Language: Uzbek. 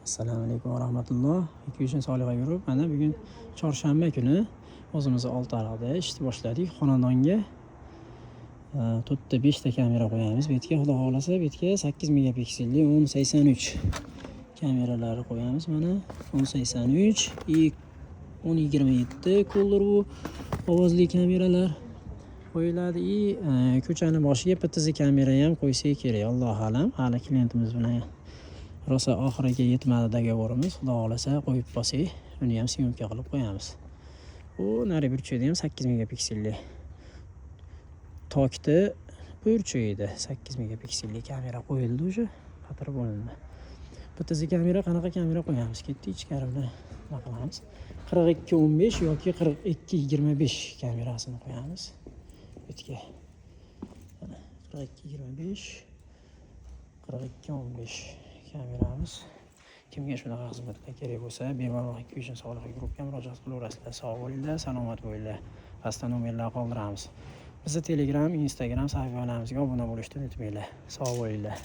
Assalomu alaykum va rahmatulloh. Hikvision Solixa Group. Mana bugun chorshanba kuni o'zimiz Oltiariqda ishni boshladik. Xonadonga to'rtta, beshta kamera qo'yamiz. Bu yerga, Xudo xohlasa, bu yerga 8 megapikselli 1083 kameralari qo'yamiz. Mana 1083 и 1027 color, bu ovozli kameralar qo'yiladi и ko'chani boshiga PTZ kamera ham qo'ysak kerak. Allohu alam. Hali klientimiz bilan rosa oxiriga yetmadi договор imiz. Xudo xohlasa, qo'yib olsak, uni ham съёмка qilib qo'yamiz. U nari burchakda ham 8 megapikselli tokni burchagida 8 megapikselli kamera qo'yildi, уже qotirib bo'lindi. PTZ kamera, qanaqa kamera qo'yamiz? Ketdik, ichkari bilan nima qilamiz? 42 15 yoki 42 25 kamerasini qo'yamiz. Bu yerga. Mana 42 25, 42 15 kameramiz. Kimga shunaqa xizmatlar kerak bo'lsa, bemalol Hikvision Solixa Groupga murojaat qilaverasizlar. Sog' bo'linglar, salomat bo'linglar. Pastda nomerlar qoldiramiz. Bizni Telegram, Instagram sahifalarimizga obuna bo'lishni unutmanglar. Sog' bo'linglar.